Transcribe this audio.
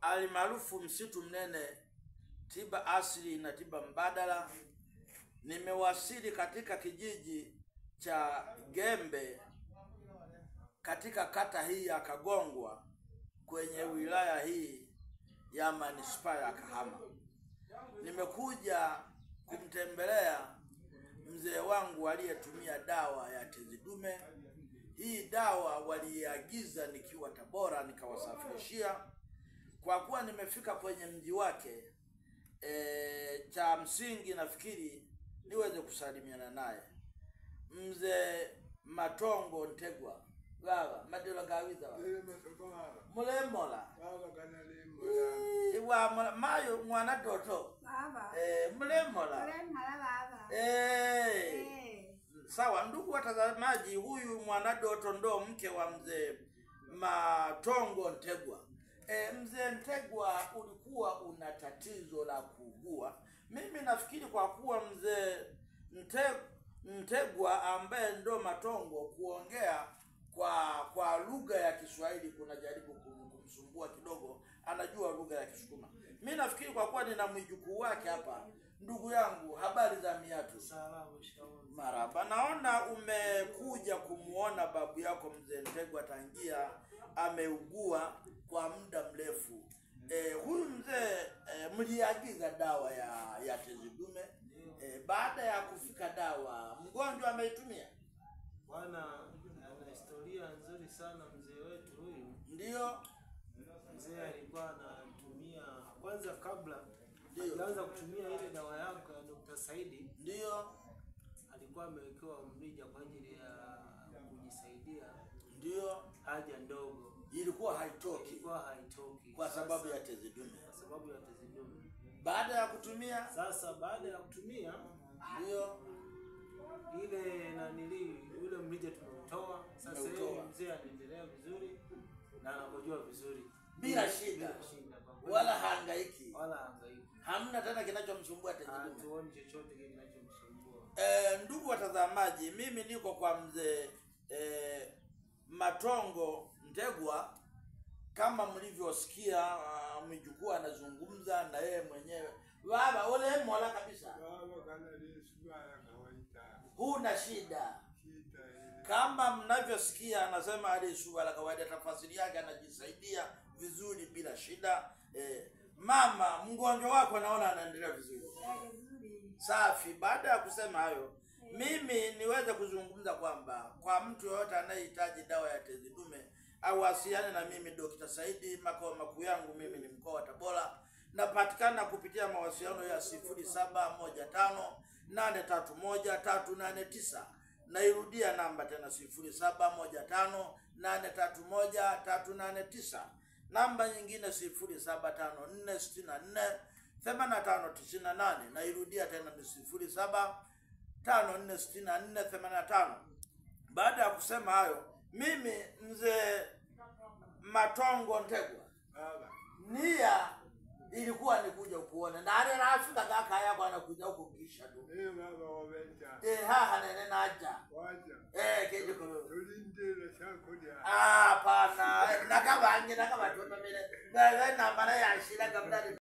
alimaarufu Msitu Mnene, tiba asili na tiba mbadala. Nimewasili katika kijiji cha Gembe katika kata hii ya Kagongwa kwenye wilaya hii ya manispaa ya Kahama. Nimekuja kumtembelea mzee wangu aliyetumia dawa ya tezi dume. Hii dawa waliagiza nikiwa Tabora, nikawasafirishia. Kwa kuwa nimefika kwenye mji wake, cha msingi nafikiri niweze kusalimiana naye. Mzee Matongo Ntegwa, baba madilo gawiza mulemola iwa mayo mwana toto baba mulemola mulemola baba. Sawa ndugu watazamaji, huyu mwana doto ndo mke wa mzee Matongo Ntegwa. Mzee Ntegwa, ulikuwa una tatizo la kuugua. Mimi nafikiri kwa kuwa mzee Ntegwa ambaye ndo Matongo kuongea kwa lugha ya Kiswahili kunajaribu kumsumbua kidogo, anajua lugha ya Kisukuma. Mimi nafikiri kwa kuwa nina mjukuu wake hapa, ndugu yangu, habari za miatu? Salamu, shikamoo. Marhaba. Naona umekuja kumuona babu yako mzee Ntegwa tangia ameugua kwa muda mrefu. Huyu mzee mliagiza dawa ya tezi dume. Baada ya kufika dawa mgonjwa ameitumia. Bwana ana historia nzuri sana mzee wetu huyu. Ndio. Mzee alikuwa anatumia kwanza, kabla alianza kutumia ile dawa yako ya Dr. Saidi. Ndio. Alikuwa amewekewa mrija kwa ajili ya kujisaidia. Ndio. Haja ndogo ilikuwa haitoki. Ilikuwa haitoki kwa sababu ya tezi dume. Kwa sababu ya tezi dume. Baada ya kutumia sasa, baada ya kutumia ndio ile nanili ule mrija tumeutoa. Sasa yeye mzee anaendelea vizuri na anakojua vizuri bila shida, wala hangaiki, wala hangaiki. Hamna tena kinachomsumbua tezi dume. Hatuoni chochote kinachomsumbua. Ndugu watazamaji, mimi niko kwa mzee Matongo Ntegwa. Kama mlivyosikia mjukuu anazungumza na yeye mwenyewe. Baba ole mola kabisa. Baba kana lisubara kawaida. Huna shida. Kama mnavyosikia anasema alisubara kawaida, tafasiri yake anajisaidia vizuri bila shida. Mama, mgonjwa wako naona anaendelea vizuri. Safi. Baada ya kusema hayo, mimi niweze kuzungumza kwamba kwa mtu yoyote anayehitaji dawa ya tezi dume awasiliane na mimi Dr. Saidi. Makao makuu yangu mimi ni mkoa wa Tabora. Napatikana kupitia mawasiliano ya 0715 831 389. Nairudia namba tena 0715 831 389. Namba nyingine 0754 64 85 98. Nairudia tena ni 0754 64 85. Baada ya kusema hayo, mimi mzee Matongo Ntegwa, baba, nia ilikuwa ni kuja kuona na ale rafika kaka yako anakuja huko kisha tu. Baba wabeja. Haha nene naja. Waja. Keje kolo. Tulindira chakulya. Ah, pana nakabanje nakabatoto mele. Baba na mara ya shida kabla.